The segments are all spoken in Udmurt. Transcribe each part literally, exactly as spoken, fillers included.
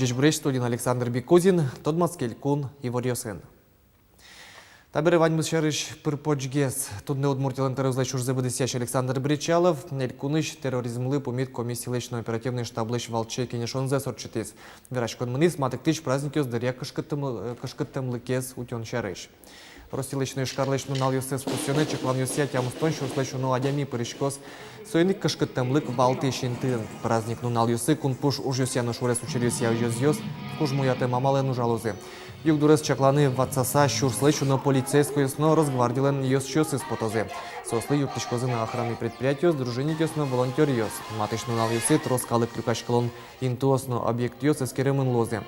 Ӟечбуресь, студиын Александр Бекузин, тодматске элькун иворъёсын. Табере ваньмыз сярысь пыр-почгес. Туннэ Удмуртилэн тӧроезлэсь ужзэ быдэсъясь Александр Бречалов элькунысь терроризмлы пумит комиссилэсь но оперативной штаблэсь валче кенешонзэс ортчытӥз. Вераськон мынӥз матыктӥсь праздникъёс дыръя кышкыттэмлы-, кышкыттэмлыкез утён сярысь. Россилэсь но Ижкарлэсь нуналъёссэс пусъёнэ чакланъёсъя тямыстон сюрслэсь уно адями пыриськоз. Соин ик кышкыттэмлык валтӥсь интыын. Праздник нуналъёсы кунпуш ужъёсъя но шуг-секыт учыръёсъя ёзъёс кужмоятэм амалэн ужалозы. Югдурез чакланы ватсаса сюрслэсь уно полицейскойёс но Росгвардилэн ёзчиосыз потозы. Соослы юрттӥськозы на охранной предприятиос, дружинникъёс но волонтёръёс. Матысь нуналъёсы трос калык люкаськылон интыос но объектъёс эскеремын луозы.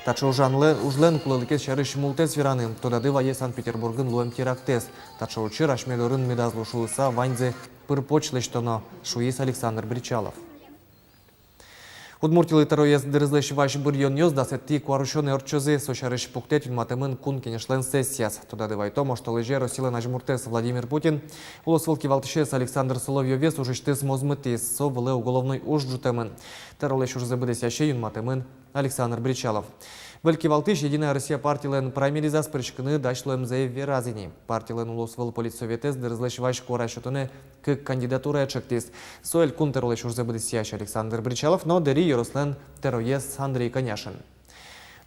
Таӵе ужанлы-, ужлэн кулэлыкез сярысь мултэс вераны тодады вае Санкт-Петербургын луэм терактэз. Таӵе учыр асьме дорын медаз лу шуыса, ваньзэ пыр-поч лэсьтоно, шуиз Александр Бречалов. Удмуртилы тӧроез дырызлэсь вазь быръёнъёс дасэтӥ куарусёнэ ортчозы. Со сярысь пуктэт юнматэмын Кун Кенешлэн сессияз. Тодады вайытом, оштолэзе Россилэн азьмуртэз Владимир Путин улосвыл кивалтӥсез Александр Соловьёвез ужысьтыз мозмытӥз. Со вылэ уголовной уж ӝутэмын. Тӧролэсь ужзэ быдэсъясе юнматэмын Александр Бречалов. Выль кивалтӥсь «Единая Россия» партилэн праймеризаз пыриськыны дась луэмзэ вераз ини. Партилэн улосвыл политсоветэз дырызлэсь вазь куара сётонэ кык кандидатурае чектӥз. Со элькун тӧролэсь ужзэ быдэсъясь Александр Бречалов но Дэри ёрослэн тӧроез Андрей Коняшин.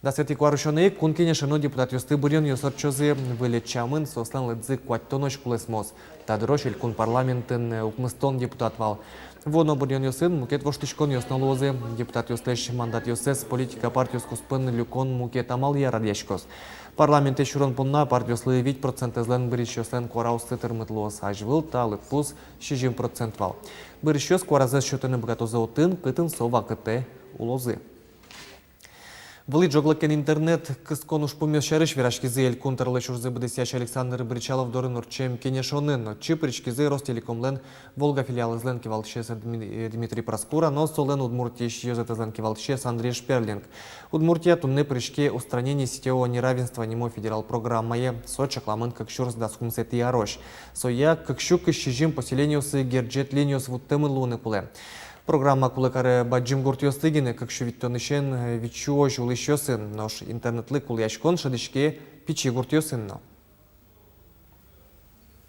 Дасэтӥ куарусёнэ ик Кун Кенеше но депутатъёсты быръёнъёс ортчозы. Выль ӧтчамын соослэн лыдзы куатьтонозь кулэсмоз. Та дырозь элькун парламентын укмыстон депутат вал. Вуоно быръёнъёсын мукет воштӥськонъёс но луозы. Депутатъёслэсь мандатъёссэс политика партиос куспын люкон мукет амалъя радъяськоз. Парламентэ сюрон понна партиослы вить процентэзлэн бырисьёслэн куараоссы тырмыт луоз. Азьвыл та лыдпус сизьым процент вал. Бырисьёс куаразэс сётыны быгатозы отын, кытын со вакытэ улозы. Вылӥ ӝоглыкен интернет кыскон ужпумъёс сярысь вераськизы элькун тӧролэсь ужзэ быдэсъясь Александр Бречалов дорын ортчем кенешонын. Отчы пыриськизы Ростелекомлэн Волга филиалэзлэн кивалтӥсез Дми-, Дмитрий Проскура но солэн Удмуртиысь ёзэтэзлэн кивалтӥсез Андрей Шперлинг. Удмуртия туннэ пыриське «Устранение сетевого неравенства» нимо федерал программае. Со чакламын кык сюрс дас укмысэтӥ арозь. Соя кык сю кызь сизьым поселениосы герӟет линиос вуттэмын луыны кулэ. Программа кулэ каре бадӟым гуртъёслы гинэ, кык сю витьтонысен витьсюозь улӥсьёсын, нош интернетлы кулэяськон шӧдӥське пичи гуртъёсын но.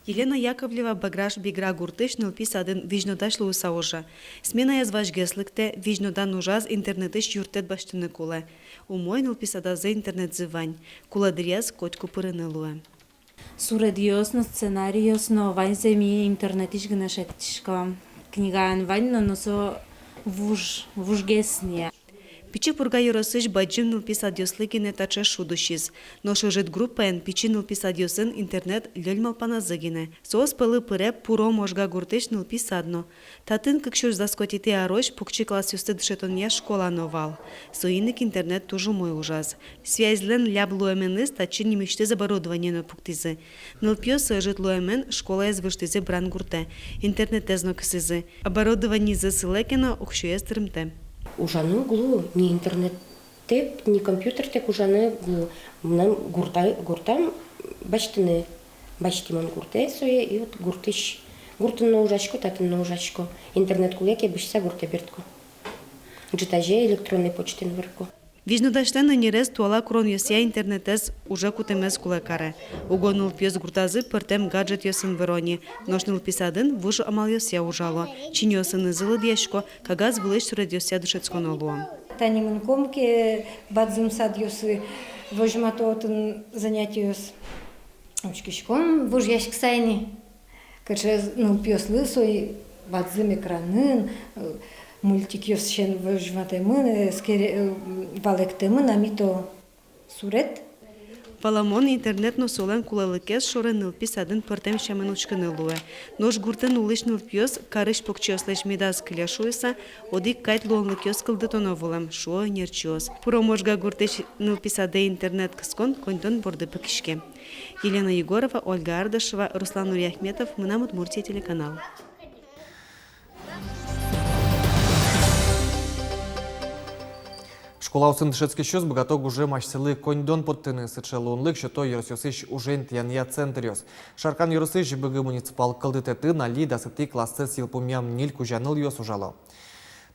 Елена Яковлева Баграш-Бигра гуртысь нылпи садын визьнодась луыса ужа. Сменаез вазьгес лыктэ, визьнодан ужаз интернетысь юрттэт басьтыны кулэ. Умой нылпи садазы интернетсы вань, кулэ дыръяз котьку пырыны луэ. Суредъёс но, сценарийёс но, ваньзэ ми интернетысь гинэ шедьтӥськом. Книгаын вань но, но со вуж, вужгес ни. Пичи Пурга ёросысь бадӟым нылпи садъёслы гинэ таӵе шуд усиз. Нош ӧжыт группаен пичи нылпи садъёсын интернет лёль малпаназы гинэ. Соос пӧлы пыре Пуро-Можга гуртысь нылпи сад но. Татын кык сюрс дас куатетӥ арозь покчи классъёсты дышетонъя школа но вал. Соин ик интернет туж умой ужаз. Связьлэн ляб луэменыз татчы нимысьтыз оборудование но пуктӥзы. Нылпиос ӧжыт луэмен школаез выжтӥзы Брангуртэ. Интернетэз но кысӥзы. Оборудованизы сылэ ке но, уксёез тырмытэ. Ужаны уг лу ни интернет тэк, ни компьютертэк ужаны уг лу. Мынам гурта-, гуртам басьтыны, басьтӥ мон гуртэ сое, и вот гуртысь, гуртын но ужасько, татын но ужасько. Интернет кулэ ке, бызьыса гуртэ бертко. Ӝытазе электронной почтаен вырко. Визьнодасьлэн ӧнерез туала куронъёсъя интернетэз уже кутэмез кулэ каре. Уго нылпиос гуртазы пӧртэм гаджетъёсын выро ни, нош нылпи садын вуж амалъёсъя ужало. Чиньыосынызы лыдъясько, кагаз вылысь суредъёсъя дышетсконо луо. Тани мынӥськом ке бадӟым садъёсы, возьмато отын занятиос. Учкиськом, вожъяськыса ини. Кыӵе нылпиослы со бадӟым экранын, э, мультикъёсысен возьматэмын, э, эскере-, э, валэктэмын, а ми то суред. Валамон, интернет но солэн кулэлыкез шоры нылпи садын пӧртэм сямен учкыны луэ. Нош гуртын улӥсь нылпиос карысь покчиослэсь медаз кыле шуыса, одӥг кадь луонлыкъёс кылдытоно вылэм, шуо ӧнерчиос. Пуро-Можга гуртысь нылпи садэ интернет кыскон коньдон борды пыкиське. Елена Егорова, Ольга Ардашева, Руслан Нуриахметов, «Мынам Удмуртие» телеканал. Школаосын дышетскисьёс быгато гужем асьсэлы коньдон поттыны. Сыӵе луонлык сёто ёросъёсысь ужен тӥянъя центръёс. Шаркан ёросысь Быги муниципал кылдытэтын али дасэтӥ классэз йылпумъям ньыль кузя нылъёс ужало.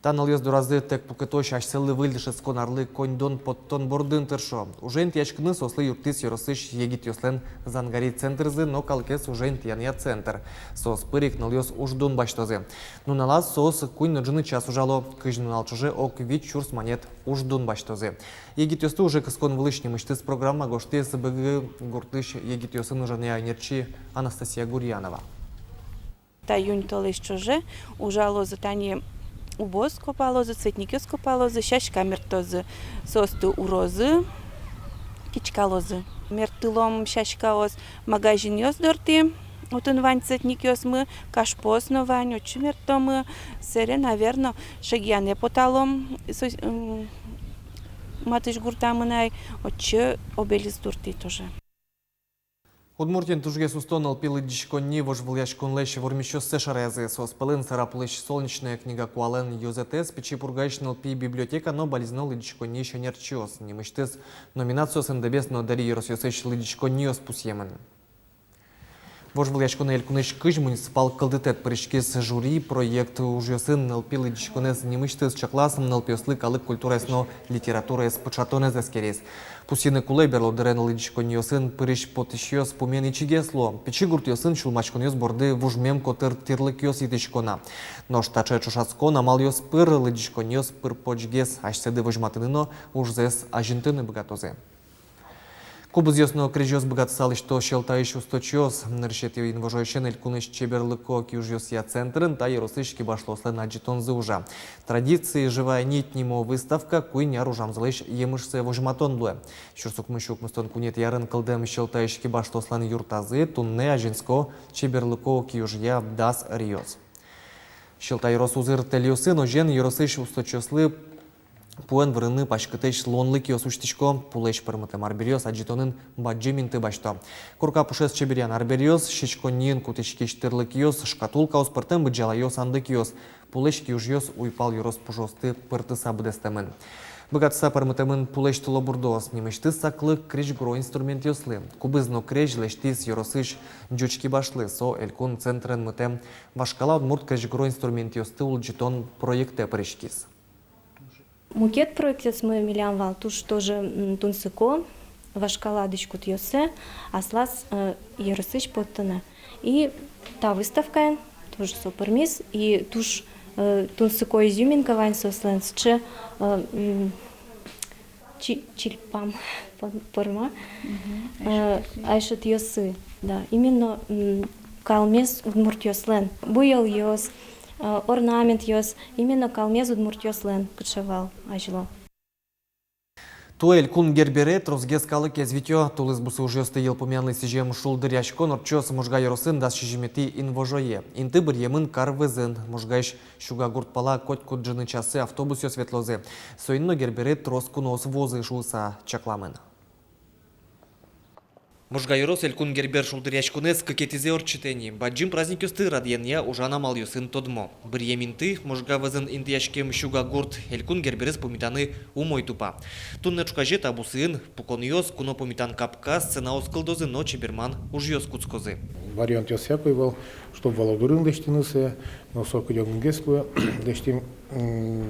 Та нылъёс доразы тэк пукытозь асьсэлы выль дышетскон арлы коньдон поттон бордын тыршо. Уже интыяськыны соослы юрттӥз ёросысь егитъёслэн «Зангари» центрзы но калыкез уже интыянъя центр. Соос пыр ик нылъёс уждун басьтозы. Нуналаз соос куинь но ӝыны час ужало, кызь нунал ӵоже ог вить сюрс манет уждун басьтозы. Егитъёсты уже кыскон вылысь нимысьтыз программа гожтӥз Быги гуртысь егитъёсын ужанъя ӧнерчи Анастасия Гурьянова. Та июнь толэзь ӵоже ужалозы тани убоз копалозы, цветникъёс копалозы, сяська мерттозы, соосты урозы, киськалозы. Мерттылом сяськаос магазинъёс дортӥ, отын вань цветникъёсмы, кашпоос но вань, отчы мерттомы, сэре, наверно, Шегъяне поталом, со-, м, матысь гуртамы на ай, отчы обелиск дортӥ тоже. Удмуртиын тужгес усто нылпи лыдӟиськонни вожвылъяськонлэсь вормисьёссэ шараязы. Соос пӧлын Сарапулысь «Солнечная книга» куалэн ёзэтэз, Пичи Пургаысь нылпи библиотека но Балезино лыдӟиськонниысь ӧнерчиос. Нимысьтыз номинациосын Дэбес но Дэри ёросъёсысь лыдӟиськонниос пусъемын. Вожвылъяськонэ элькунысь кызь муниципал кылдытэт пыриськиз. Жюри проект ужъёсын нылпи лыдӟиськонэз нимысьтыз чаклаз, нылпиослы калык культураез но литератураез пыӵатонэз эскериз. Пусйыны кулэ, берло дырен лыдӟиськонниосын пырись-потӥсьёс пумен ичигес луо. Пичи гуртъёсын сюлмаськонъёс борды вужмем котыр тӥрлыкъёс йытӥсько на. Нош таӵе ӵошатскон амалъёс пыр лыдӟиськонниос пыр-почгес асьсэды возьматыны но ужзэс азинтыны быгатозы. Кубызъёс но крезьёс быгатыса лэсьто Сьӧлтаысь усточиос. Нырысетӥ инвожоысен элькунысь чеберлыко киужъёсъя центрын та ёросысь кибашлыослэн адӟытонзы ужа. «Традиции. Живая нить» нимо выставка куинь ар ужамзылэсь емышсэ возьматон луэ. Сюрс укмыссю укмыстон куинетӥ арын кылдэм Сьӧлтаысь кибашлыослэн юртазы туннэ азинско чеберлыко киужъя дас ӧръёс. Сьӧлта ёрос узыр тэльёсын озьыен, ёросысь усточиослы пуэн вырыны паськытэсь луонлыкъёс усьтӥсько. Пулэсь пӧрмытэм арбериос адӟытонын бадӟым инты басьто. Корка пушез чеберъян арбериос, сиськонниын кутӥськись тӥрлыкъёс, шкатулкаос, пӧртэм быдӟалаёс, андыкъёс. Пулэсь киужъёс уйпал ёрос пужыосты пыртыса быдэстэмын. Быгатыса пӧрмытэмын пулэсь тылобурдоос. Нимысьтыз саклык крезьгуро инструментъёслы. Кубыз но крезь лэсьтӥз ёросысь ӟуч кибашлы. Со элькун центрен мытэм «Вашкала удмурт крезьгуро инструментъёсты улӟытон» проектэ пыриськиз. Мукет проектъёсмы милям вал туж тоже, м, тунсыко, вашкала дӥськутъёссэ аслаз, э, ёросысь поттыны. И та выставкаын тоже со пӧрмиз, и туж, э, тунсыко изюминка вань соослэн, сыӵе, э, м, чи-, чильпам пор-, порма. Мгм. Э, айшетъёсы, да. Именно, м, калмез удмуртъёслэн. Буёлъёс, э, орнаментъёс, именно калмез удмуртъёслэн, кыӵе вал азьло. Туэ Элькун Гербере тросгес калыкез витё. Тулыс бусы ужъёсты йылпумъянлы сӥзем шулдыръяськон ортчоз. Можга ёросын дас сизьыметӥ инвожое. Инты быръемын кар вӧзын. Можгаысь Сюгагурт пала котькуд ӝыны часы автобусъёс ветлозы. Соин но Гербере трос куноос вуозы шуыса чакламын. Можга ёрос Элькун Гербер шулдыръяськонэз кыкетӥзэ ортчытэ ни. Бадӟым праздникъёсты радъянъя ужан амалъёсын тодмо. Быръем инты, Можга вӧзын интыяськем Сюгагурт, Элькун Герберез пумитаны умой тупа. Туннэ ӵуказе та бусыын пуконъёс, куно пумитан капка, сценаос кылдозы но чеберман ужъёс кутскозы. Вариантъёс всякой вал, чтоб Валодурын лэсьтыны сое, но со кыдёкынгес луэ, лэсьтӥм, м,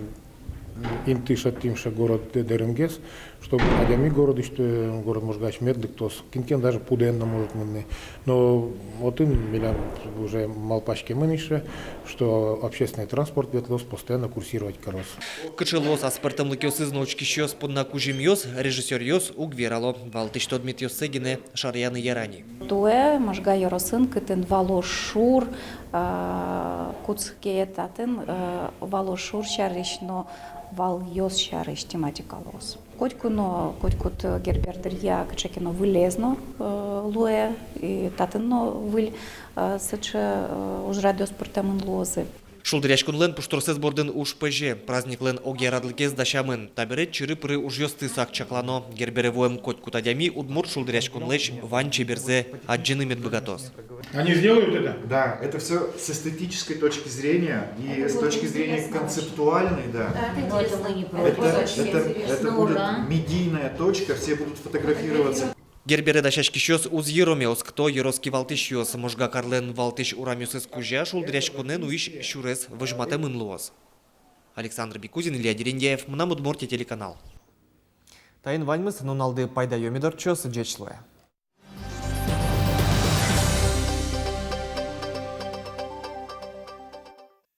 инты шедьтӥм ше город дэ-, дэрынгес, чтобы адями городысь, э, город Можгаысь мед лыктоз. Кин ке но даже пудоен но может мыныны. Но отын милям уже малпаськемын ещё, что общественный транспорт ветлоз постоянно курсировать кароз. Кыӵе луоз аспӧртэмлыкъёсыз но учкисьёс понна кузьымъёс, режиссёръёс уг верало. Валтӥсь тодметъёссэ гинэ шараяны яра ни. Туэ Можга ёросын, кытын валошур, а, кутске, татын, а, валошур сярысь но валъёс сярысь тематика луоз. Котьку но, котькуд, э, Гербер дыръя кыӵе ке но вылез но, э, луэ, и татын но выль, э, сыӵе, э, ужрадъёс пыртэмын луозы. Шулдыръяськонлэн пуштросэз бордын уж пӧзе. Праздниклэн огъярадлыкез дасямын. Табере чыры-пыры ужъёсты сак чаклано. Гербере вуэм котькуд адями удмурт шулдыръяськонлэсь вань чеберзэ адӟыны мед быгатоз. Они сделают это? Да, это всё с эстетической точки зрения и с точки зрения концептуальной, да. Да, это интересно. Это, это, это будет медийная точка, все будут фотографироваться. Гербере дасяськисьёс уз йыроме, оскыто ёрос кивалтӥсьёс. Можга карлэн валтӥсь урамъёсыз кузя шулдыръяськонэ нуись сюрес возьматэмын луоз. Александр Бекузин, Илья Дерендяев, «Мынам Удмуртие» телеканал. Таин ваньмыз. Нуналды пайдаё мед ортчоз, ӟеч луэ.